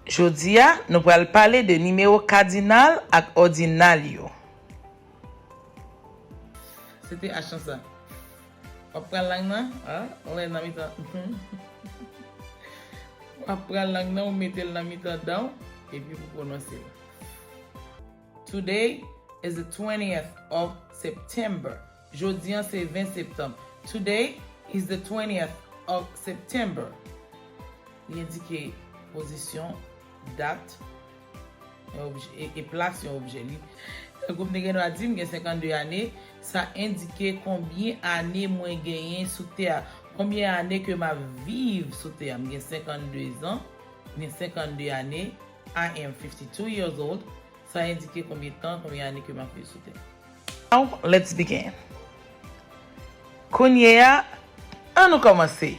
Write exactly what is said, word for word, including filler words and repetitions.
Jodi a, nou pral pale de nimewo kadinal ak òdinal yo. Se te H lan sa. W ap pran lang nan, a, w lè nan mitan. W ap pran lang nan, ou mete l nan mitan dan w, epi pou pwononse l. Today is the twentieth of September. Jodi an se ven septanm. Today is the twentieth of September. Li endike pozisyon, dat, yon objè, e, e plas yon objè. Li, tankou m te gen dwa di, m gen senkannde ane, sa endike konbyen ane mwen genyen sou tè a. Konbyen ane ke m ap viv sou tè a. M gen senkannde zan, m gen senkannde ane. I am fifty-two years old. Sa endike konbyen tan, konbyen ane ke m ap viv sou tè. Now, let's begin. Kounye a, an nou kòmanse.